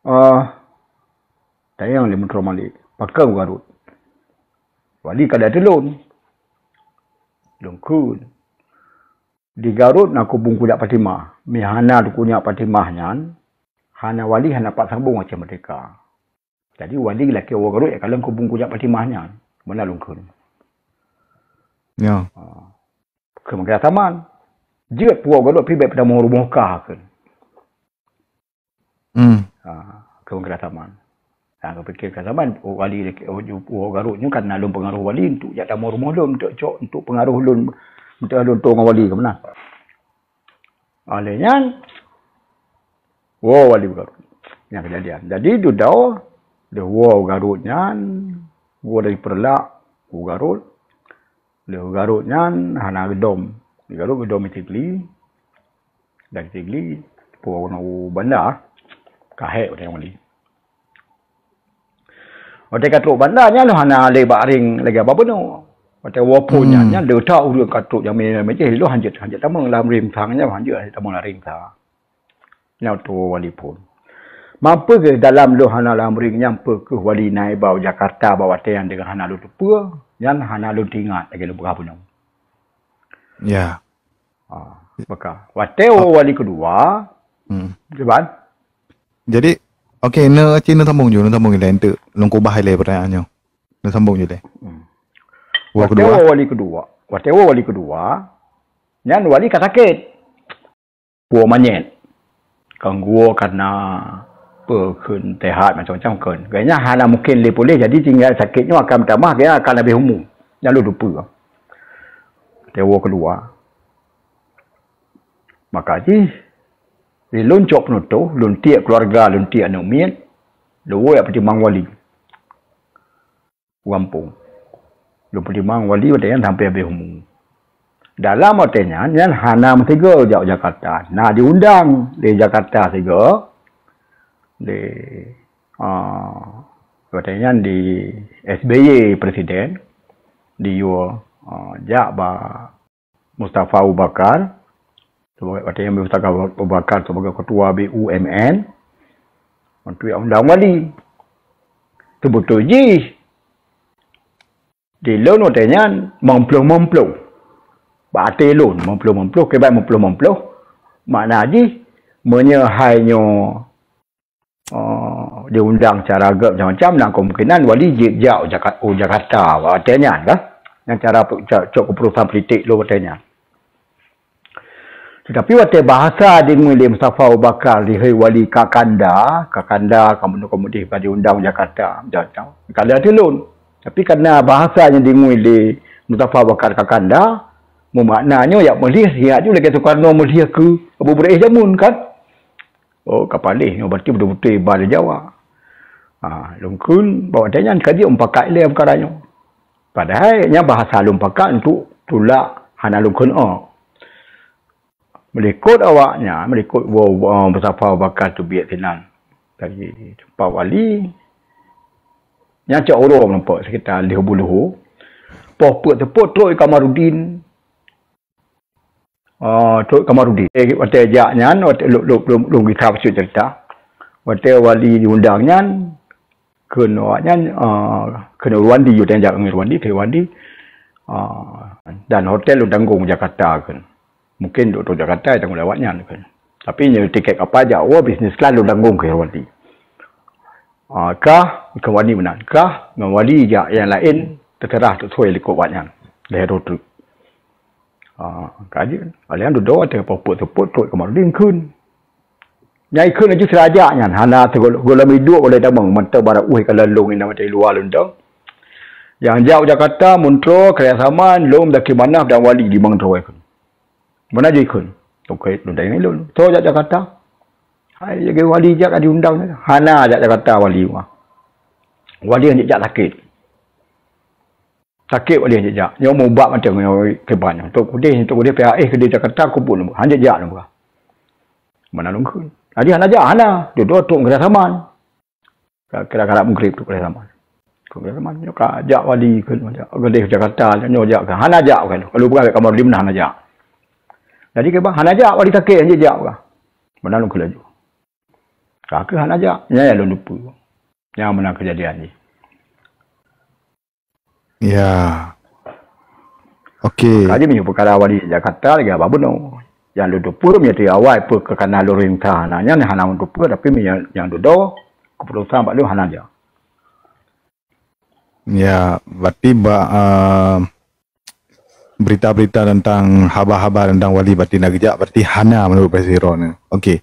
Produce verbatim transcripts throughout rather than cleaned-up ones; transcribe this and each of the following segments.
Ah, tanyong lé Meuntro Malik, pakon Garut? Wali ka lheueh teulon. Lôn kheun. Di Garut na Kubung Kujak Fatimah. Mi hana Kujak Fatimah nyan, hana wali, hana pat sabong Aceh Merdeka. Jadi wali lakée woe Garut jak kalon Kubung Kujak Fatimah nyan. Meunan lôn kheun. Ya. Ha. Kheun meukeurah saman. Jeuet puwoe Garut pih bék peutamong rumoh kah kheun. Hmm. Ha, keu meukeurah saman. Ha, keu pike keurah saman, oh, wali, oh, ju-, oh, Garut nyoe kan na lôn peungaroh wali untuk jak tamong rumoh lôn, untuk cok, untuk peungaroh lôn, untuk lôn tueng ngon wali keu meunan. Oleh nyan, woe wali Garut. Nyang keujadian. Jadi, dudoe, lheueh woe Garut nyan, woe dari Peureulak, u Garut. Lheueh Garut nyan hana geudom. Di Garut geudom Tigli. Dan Tigli, puwoe keunoe u Banda, ka hék watée nyan wali. Watée ka trok Banda nyan lôn hana lé bak ring lagée haba bunoe. Watée woe phon nyan, hmm, nyan le that ureuëng ka trok jamé-jamé jih, lôn hanjeuet, hanjeuet tamong lam ring sang nyan, hanjeuet, hanjeuet tamong lam ring sang. Nyan tuwoe wali phon. Mampu keuh dalam lôn hana lam ring nyan, peu keuh wali na iba u Jakarta bak watée nyan deungon hana lôn teupeue, nyan hana lôn teuingat lagée lôn peugah bunoe. Ya. Ha, maka watée woe wali keudua, hmm, kiban? Jadi, okey, ne, cit neusambong ju, neusambong ilée, enteuk lôn kubah ilée pertanyaan nyoe. Neusambong ju lé. Hmm. Woe keudua. Watée woe wali keudua, watée woe wali keudua, nyan wali ka sakét. Puwoe manyét. Kon geuwoe kana peue kheun, sehat macam-macam kheun. Gobnyan hana mungken lé puléh, jadi tinggai sakét nyoe akan meutamah, gobnyan akan habéh umu. Nyan lôn teupeue. Watée woe keudua. Maka jih, di lôn cok peunutoh, lôn tiek keuluwarga, lôn tiek aneuëk miet, lôn woe jak peutimang wali u gampông. Lôn peutimang wali watée nyan sampoe habéh umu. Dalam watée nyan, nyan hana meusigoe jak u Jakarta. Na diundang lé Jakarta sigoe, lé, ah, watée nyan di S B Y presiden, diyue, ah, jak bak Mustafa Abu Bakar, sebagai, watée nyan Mustafa Abu Bakar sebagai ketua B U M N, untuk undang wali. Teubeutôi jih, di lôn watée nyan meumploh-meumploh. Bak até lôn, meumploh-meumploh, kiban meumploh-meumploh, makna jih, meunyoe hai nyoe, oh, diundang cara gét macam-macam, na kemungkinan wali jijak u Jaka-, u Jakarta watée nyan, kan? Nyang cara pe-, ca-, cok keuputusan politik lôn watée nyan. Tetapi watée bahasa deungoe lé Mustafa Abu Bakar, dihôi wali Kakanda, Kakanda, kamoe-kamoe dih ka diundang u Jakarta, macam-macam. Ka lheueh teulon. Tapi karena bahasa nyang deungoe lé Mustafa Abu Bakar Kakanda, meumakna nyoe jak meulih, siat ju lagée Soekarno meulih keu Abu Beureueh jameun, kan? Oh, ka paléh nyoe, berarti beutôi-beutôi ba lé Jawa. Ha, lôn kheun bak watée nyan ka jeuet mupakat ilée peukara nyoe. Padahai nyan bahasa lôn pakat untuk tulak hana lôn kheun, oh. Meulikot awaknyan, meulikot woe, woe, Mustafa Abu Bakar teubiet sinan. Dari teumpat wali, nyan cok uroe meurumpok sekitar lheueh buleue. Poh peuet teupot trok i Kamarudin. Ah, Teungku Kamarudin. Eh, watée jak nyan, watée lôn, lôn, lôn, lôn gisa bacut cerita. Watée wali diundang nyan, kheun awak nyan, ah, kheun Irwandi, watée jak ngon Irwandi, kheun Irwandi, ah, dan hotel lôn tanggong Jakarta kheun. Mungken dok Jakarta tanggong lé awak nyan kheun. Tapi nyoe tiket kapal jak woe bisnis kelas lôn tanggong kheun Irwandi. Ah, kah, kheun Irwandi meunan. Kah, ngon wali jak nyang laén, teuseurah teuk sue likot awak nyan. Lhée droe treuk. Ah, ka jeuet. Alèh nyan dudoe watèe peuet-peuet seupôt trok Kamarudin kheun. Nyang ikheun laju sira jak nyan, hana teugol-, gohlom iduek ulèe tamong, mantong barô ueh ka lôn lôn inan watèe luwa lôn dong. Nyang jak u Jakarta, meuntroe, Kaliasaman, lôn, Muzakir Manaf dan Wali limong droe kheun. Meunan jih ikheun. Oke, lôn tanyong lôn. Soe jak Jakarta? Hai, lagèe Wali jak ka diundang nyan. Hana jak Jakarta Wali mah. Wali hanjeuet jak sakét. Sakét Wali hanjeuet jak. Nyoe mubat mantong nyoe kiban nyoe. Tok Kudeh, Tok Kudeh P A S keudéh Jakarta kubu lôn. Hanjeuet jak lôn peugah. Meunan lôn kheun. Jadi hana jak, hana. Dudoe trok Kaliasaman. Ka kira-kira Maghrib trok Kaliasaman. Trok Kaliasaman nyoe ka jak Wali kheun jak. Keudéh Jakarta nyoe jak kah. Hana jak kah. Kalau bukan Kamarudin hana jak. Jadi kiban hana jak Wali sakét hanjeuet jak kah. Meunan lôn kheun laju. Ka keuh hana jak. Nyan nyang lôn teupeue. Nyang meunan keujadian jih. Ya. Okey. Ka jih meunyoe peukara wali Jakarta lagèe haba bunoe. Nyang lôn teupeue meunyoe awai peue keu kana lôn rinta hana nyan hana lôn teupeue, tapi meunyoe nyang dudoe keputusan bak lôn hana jak. Ya, berarti ba, ah, berita-berita tentang haba-haba tentang wali berarti na geujak berarti hana menurut Pak Siro ni. Okey.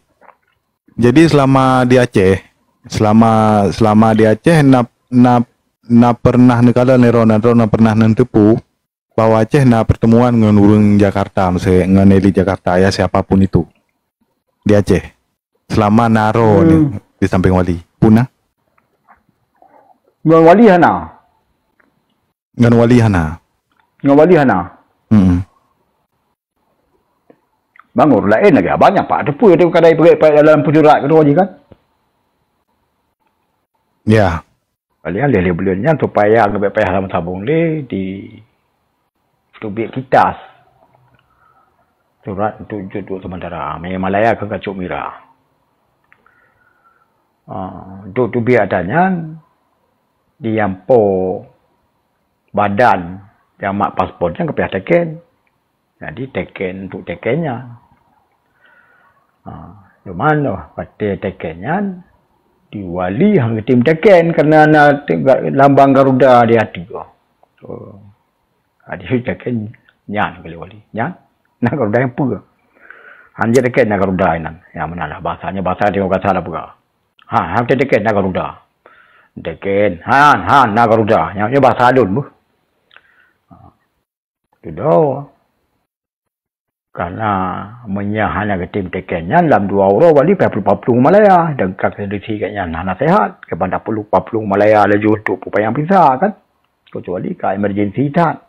Jadi selama di Aceh, selama selama di Aceh na na na pernah neukalon lé droeneuh, droeneuh pernah neuteupeue bahwa Aceh na pertemuan ngon ureuëng Jakarta, misalnya ngon elit Jakarta ya siapapun itu di Aceh. Selama na droeneuh di samping wali. Pernah? Ngon wali hana. Ngon wali hana. Ngon wali hana. Hmm. Bangun laén lagi banyak pak teupeu tu kadai peugét dalam peue surat keudroe jih kan. Ya. Paling lé-lé buleuen nyan supaya geubek payah lam sabong lé di teubiet kitas. Surat untuk jeuet duek sementara. Maya Malaya keu kacok mira. Ah, untuk teubiet ata nyan di ampo badan nyang mat paspor nyan geupiyah teken. Jadi teken untuk teken nyan. Ha, cuman watèe teken nyan di wali han geutem teken karena na lambang Garuda di ateueh. Oh. Ha, di teken nyan kali wali. Nyan na Garuda nyang peue? Han jeuet teken na Garuda inan. Nyang meunan lah bahasa nyoe bahasa Timor Kasa lah peugah. Ha, han teken na Garuda. Teken, han, han na Garuda. Nyang nyoe bahasa lôn beuh. Tudoe. Karena meunyo hana geutem teken nyan lam dua uroe wali payah plueng-plueng Malaya dan ka kondisi geuh nyan hana sehat, keuban taplueng-plueng Malaya laju untuk peupanyang visa kan. Kecuali ka emergency that.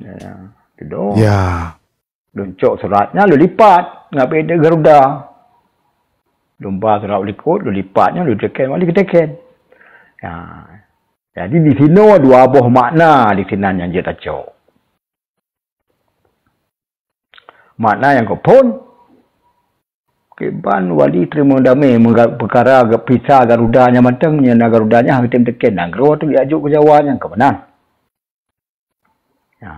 Ya, tudoe. Ya. Lôn cok surat nyan lôn lipat ngon Garuda. Lôn ba surat likot lôn lipat nyan lôn teken wali geuteken. Ya. Jadi di sinoe dua boh makna di sinan nyang jeuet tacok. Makna nyang keuphon, kiban wali teurimong damé meuga-, peukara ga-, visa Garuda nyan mantong, nyang na Garuda nyan han geutem teken nanggroe teuh geujak keu Jawa nyan keu meunan. Ya,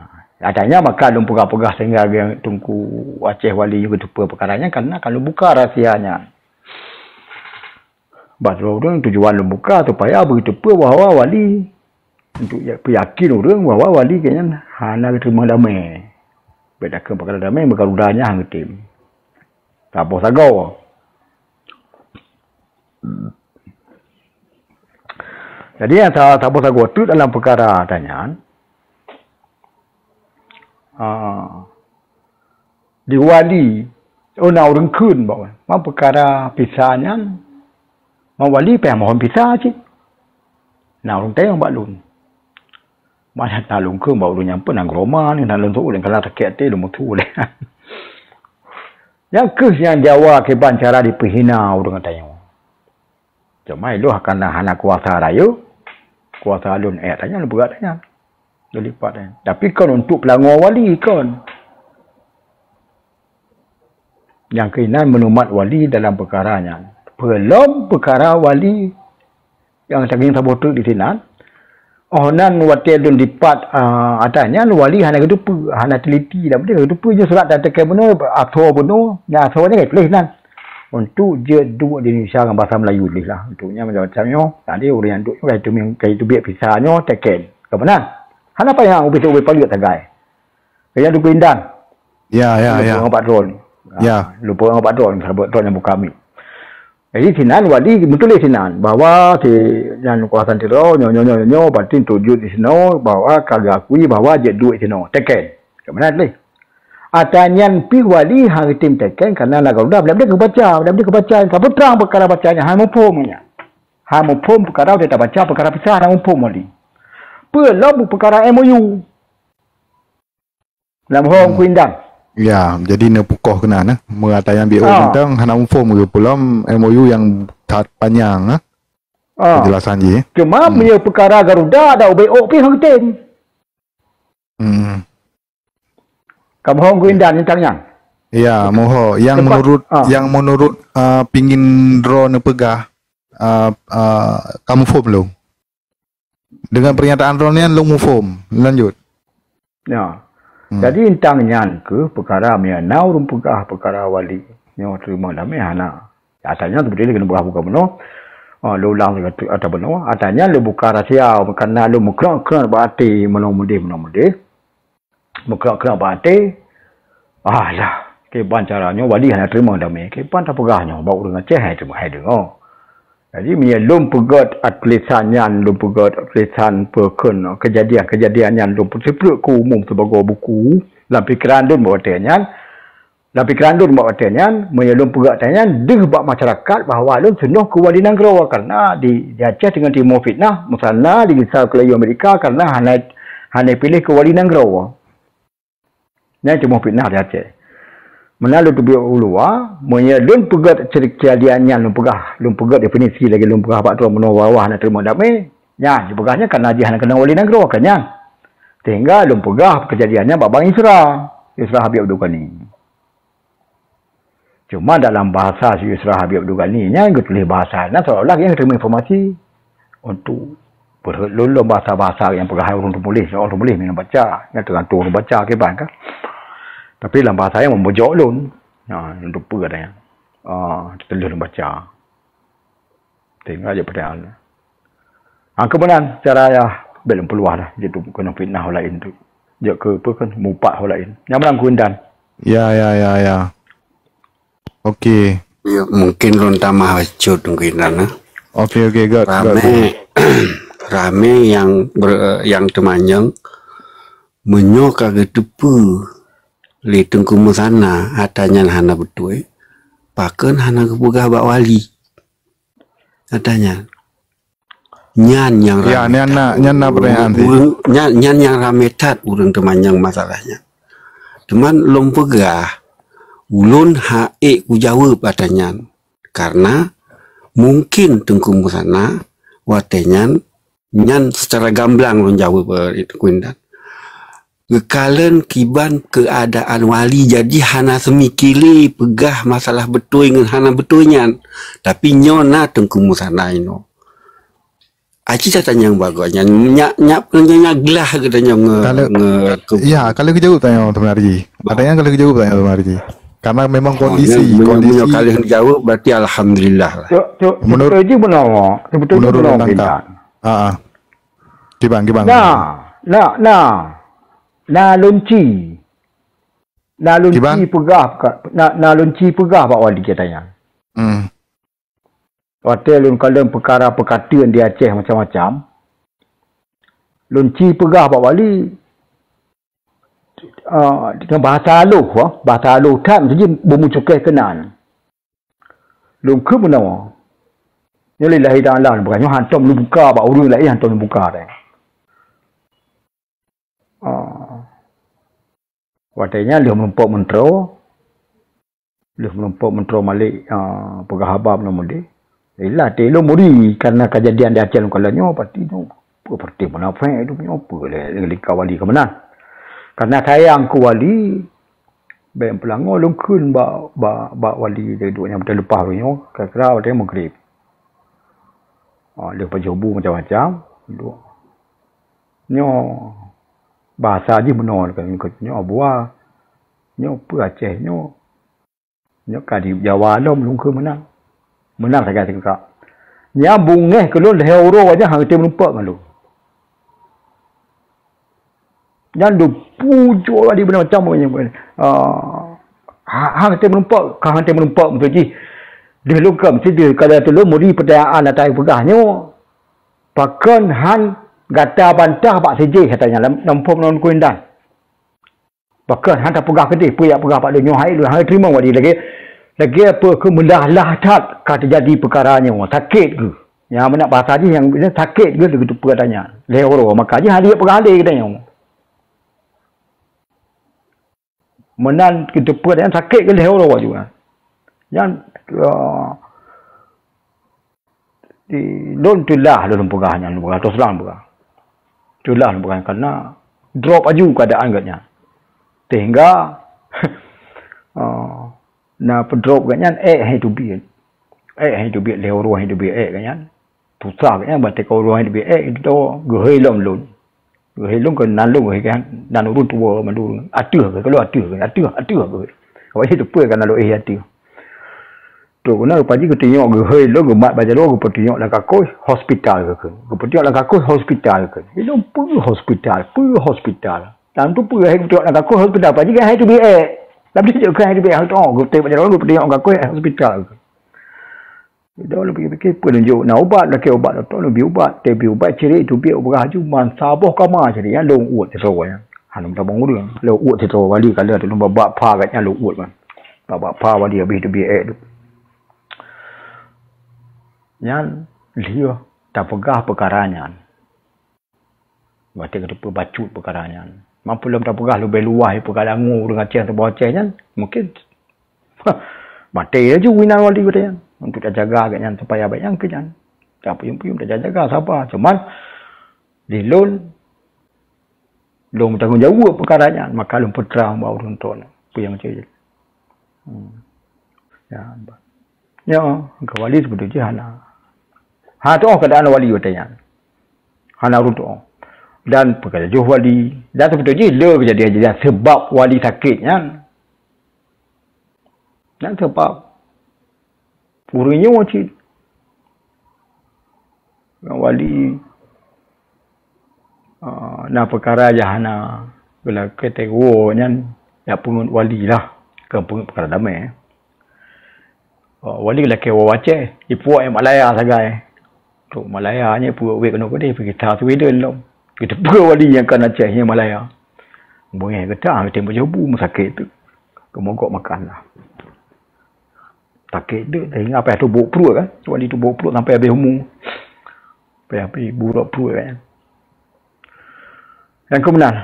adanya maka lôn peugah-peugah sehingga Teungku Aceh Wali nyoe geuteupeue peukara nyan karena ka lôn buka rahsia nyan. Bak droe ureuëng tujuan lôn buka supaya beuteupeue bahwa wali untuk ya-, peuyakin ureuëng bahwa wali geuh nyan hana geuteurima damé. Bék takheun peukara damé meugaruda nyan han geutem. Saboh sagoe. Jadi nyang sa-, saboh sagoe teuk dalam peukara tanyan, ah, di wali, oh, na ureuëng kheun bak, man peukara visa nyan, man wali payah mohon visa cit. Na ureuëng tanyong bak lôn. Mana na lôn kheun bak ureuëng nyang peue nanggroe ma ni, na lôn teuôt lé, kana sakét até lôn meuteue lé. Nyang kheueh nyang Jawa kiban cara dipeuhina ureuëng tanyoe. Cuma ilôn hana, hana kuasa rayeuk, kuasa lôn ék tanyan, lôn peugah tanyan. Lôn lipat tanyan. Tapi kon untuk peulangoe wali kon. Nyang keunan meunumat wali dalam peukara nyan. Peulom peukara wali nyang sagieng saboh teuk di sinan. Oh nan watée lôn dipat, ah, ata nyan wali hana geuteupeue, hana teliti dak peudeh geuteupeue je surat dan teuka bunoe, asoe bunoe, nyang asoe nyan tuléh nan. Untuk jeuet duek di Indonesia ngon basa Melayu leh lah. Untuk nyan macam-macam nyoe. Jadi ureuëng nyang duek nyoe ka jiteubiet visa nyoe teken. Ka meunan. Hana payah ubé-ubé paleuet sagai. Ka nyang duek indang. Ya, ya, ya. Lupa ngon Pak Drol. Ya. Lupa ngon Pak Drol, sahabat Drol nyang buka mic. Jadi sinan wali meutuléh sinan bahwa si nyan kuasa tiro nyoe nyoe nyoe nyoe berarti tuju di sinoe bahwa ka geukui bahwa jeuet duek sinoe. Teken. Ka meunan leh. Ata nyan pih wali hana tem teken karena na garuda belom dia kebaca, belom dia kebaca. Tapi terang perkara baca nyan hana muphom nyan. Hana muphom perkara dia tabaca perkara pisah hana muphom wali. Peulom peukara M O U. Lam hong kuindang. Ya, jadi neupukoh keunan eh. Meurata nyang B O Ah. Bintang hana muphom ke peulom M O U nyang that panyang eh. Ah. Penjelasan jih. Cuma Hmm. meunyoe peukara garuda ada ubé ok pih hong tem. Hmm. Kam hong kuindang tentang nyan. Ya, moho. Yang menurut, ah, yang menurut, uh, pingin droe neupeugah, uh, uh, kamu phom lom. Dengan pernyataan droe nyan lôn muphom. Lanjut. Ya. Hmm. Jadi, intang nyan keuh peukara meunyoe na ureuëng peugah peukara wali nyoe teurimong damé hana. Asai nyan teubeutôi lé keuneuk peugah buka bunoe. Oh, lôn ulang lagée ata bunoe. Asai nyan lôn buka rahsia, karna lôn meukrong-krong bak até meunoe meudeh, meunoe meudeh. Meukrong-krong bak até. Ah, lah. Kiban cara nyoe wali hana teurimong damé. Kiban tapeugah nyoe bak ureuëng Aceh hai teurimong, hai deungoe. Jadi, meunyoe lôn peugét tulisan nyan, lôn peugét tulisan peue kheun keujadian-keujadian nyan lôn peuteupeue keu umum sibagoe buku, lam pikeran lôn bak watée nyan, lam pikeran lôn bak watée nyan, meunyoe lôn peugét watée nyan deuh bak masyarakat bahwa lôn seunoh keu wali nanggroe, karna di, di Aceh teungoh timoh fitnah, meusalah digisa keu laju Amerika karna hana, hana piléh keu wali nanggroe. Nyan teungoh fitnah di Aceh. Meunan lôn teubiet u luwa, meunyoe lôn peugét ceurita nyan lôn peugah, lôn peugét definisi lagée lôn peugah bak droe meunoe wawah na teurimong damé, nyan jipeugah nyan karna jih hana keunong wali nanggroe ka nyan. Sehingga lôn peugah keujadian nyan bak Bang Isra, Isra Habib Abdul Ghani. Cuma dalam bahasa si Yusra Habib Abdul Ghani nyan geutuléh bahasa na seolah-olah nyang teurimong informasi untuk beureuloh lom bahasa-bahasa nyang peugah hai ureuëng tumuléh, ureuëng tumuléh nyang baca, nyang teugantung ureuëng baca kiban kan. Tapi dalam bahasa nyang meumojok lôn, ha, untuk peue katanya, ah, teutuléh lôn baca. Tinggai jeuet peudeueng. Angka meunan cara ya, bèk lôn peuluah dah, jeuet tu keuneuk fitnah orang laén tu. Jeuet keu peue kan mupat orang laén. Nyang meunan Teungku Intan. Ya, ya, ya, ya. Oke. Ya, mungkin lôn tamah bacut Teungku Intan, nah. Oke, oke, good, good. Ramé, ramé nyang ber-, nyang teumanyong, meunyoe ka geuteupeue lé Teungku Muzana ata nyan hana beutôi, pakon hana geupeugah bak wali? Ata nyan. Nyan nyang ya, ramé nyan that. Na, nyan na pertanyaan sih. Ureueng, nyan, nyan nyang ramé that ureueng teumanyong masalah nyan. Teuma lôn peugah, ulôn hana ék kujaweueb ata nyan. Karena mungkin Teungku Muzana watèe nyan, nyan secara gamblang lôn jaweueb, eh, Teungku Intan. Geukalon kiban keuadaan wali, jadi hana seumike lé peugah masalah beutôi ngon hana beutôi nyan. Tapi nyoe na Teungku Muzana inoe. Aci tatanyong bak gobnyan, nyak, nyak, nyak, nyak glah geutanyoe nge-, kalau, nge-, ke- ya, kalau geujaweueb tanyong Teungku Narji. Ada nyang kalau geujaweueb tanyong Teungku Narji. Karena memang kondisi, oh, nyoe, meunyoe, kondisi. Meunyoe kalau geujaweueb, berarti alhamdulillah lah. Cok, cok, menurut, beutôi jih beuna, beutôi jih menurut beuna, langkah. Intan. Ah, ah. Kiban, kiban. Nah, nah, nah. Nah, lôn ci. Nah, lôn ci peugah, nah, nah, lôn ci peugah bak wali geutanyoe. Hmm. Watèe lôn kalon peukara peukateuen di Aceh macam-macam, lôn ci peugah bak wali, ah, dengan bahasa halôh, ah, bahasa halôh that, jadi beumucukai keunan. Lôn kheun meunoe. Nyoe lillahi ta'ala, bukan nyoe hantom lôn buka bak ureueng laén, hantom lôn buka deh. Ah. Watèe nyan lheueh meurumpok meuntroe, lheueh meurumpok meuntroe Malik, ah, peugah haba meunan meudeh. Ilah teuh lôn meuri karena kejadian di Aceh lôn kalon nyoe, pasti nyoe peue, peureuteh munafék, nyoe peue lé, lé ka wali ka meunan. Karena sayang keu wali, bèk peulangö lôn kheun bak, bak, bak wali, jadi duek nyang teuleupah uroe nyoe, kira-kira watèe maghrib. Ah, lheueh pajoh bu macam-macam, duek. Nyoe bahasa jih meunoe kan, nyoe Abua, nyoe peue Aceh nyoe, nyoe ka di Jawa lom lôn kheun meunan. Meunan sagai teuka. Nyang beungéh keu lôn lhèe uroe aja hana teumeureumpok ngon lôn. Nyan lôn pujoe di beuna macam, ah, ha-, hana teumeureumpok, ka hana teumeureumpok beutôi jih. Deuh lôn kheun, sideh kada teuh lôn meuri peutanyaan ata peugah nyoe. Pakon han gata bantah bak sijih, katanya, lam, lam phon lôn Teungku Intan. Pakon han tapeugah keudeh, peue jak peugah bak lôn nyoe hai lôn, hai teurimong wali lagèe, lagèe peue keu meulah-lah that ka teujadi peukara nyoe, sakét geuh. Nyang meunan bahasa jih nyang sakét geuh lagèe teupeu tanya. Lhèe uroe, maka jih han jeuet peugah lé geutanyoe. Meunan teupeu tanya sakét geuh lhèe uroe juga. Nyan, ah, Di, lôn teulah lôn peugah nyan, lôn peugah, terus terang peugah. Teulah lôn peugah, karena drop aju keadaan geuh nyan. Sehingga, eh, Na peudrop geuh nyan, ék hai teubiet. Ék hai teubiet, lhée uroe hai teubiet ék geuh nyan. Susah geuh nyan, batée ka uroe hai teubiet ék, itu geuhôi lom lôn. Geuhôi lôn keu nan lôn, geuhôi kan nan ureuëng tuwoe mandum. Ateueh geuh, kalau ateueh geuh, ateueh, ateueh geuh. Awak nyan teupeue kan lalu éh ateueh. Trok keunan rupa jih geutunyok geuhôi lôn geumat bak jaroe geupeutunyok lam kakoe hospital geukheun. Geupeutunyok lam kakoe hospital geukheun. Ilôn peue hospital, peue hospital. Lam tu peue hai geutunyok lam kakoe hospital, rupa jih hai teubiet ék. Lam tu jeuet keu hai teubiet ék, hai teubiet ék, geuteubiet bak jaroe geupeutunyok lam kakoe hospital geukheun. Dah lôn pikir-pikir, peue lôn jok na ubat, lakée ubat, dokto lôn bi ubat, teubi ubat cirit, teubiet ubat laju, man saboh kama cirit, nyan lôn uet sidroe nyan. Hana meutabong ureuëng, lôn uet sidroe wali ka lheueh lôn bak pha gét nyan lôn uet kan. Bak pha wali habéh teubiet ék tu. Nyan lheueh tapeugah peukara nyan. Watée ka teupeu bacut peukara nyan. Mampu lom tapeugah leubeh luwah peukara ngon ureuëng Aceh saboh Aceh nyan, mungkin maté laju inan wali geutanyan. Untuk tajaga gét nyan supaya baik nyang keu nyan. Tapuyum-puyum tajaga saba. Cuman di lôn, lôn meutanggong jaweueb peukara nyan, maka lôn peutrang bak ureuëng ton. Peue nyang cit. Hmm. Ya, ba- ya, keu wali seubeutôi jih hana. Ha tuoh keuadaan wali watée nyan. Hana ureuëng tuoh. Dan peukara joh wali. Dan seubeutôi jih le keujadian-jadian sebab wali sakét nyan. Nyan sebab ureuëng nyoe cit. Nyang wali, ah, na peukara jahana geulakée tewoe nyan jak peungeut wali lah, keu peungeut peukara damé. Oh, wali lakée woe Aceh, ipuak Malaya sagai. Trok Malaya nyan ipuak wék keunoe keudeh, pih geuta Sweden lom. Geuteupeue wali nyang kan Aceh nyan Malaya. Beungéh geuta, geutem bak jabu meusakét tu. Geumogok makan lah. Sakét tu, sehingga payah tubôk pruet kan. Wali tubôk pruet sampai habéh umu. Payah pi burok pruet kan. Nyang keumeunang,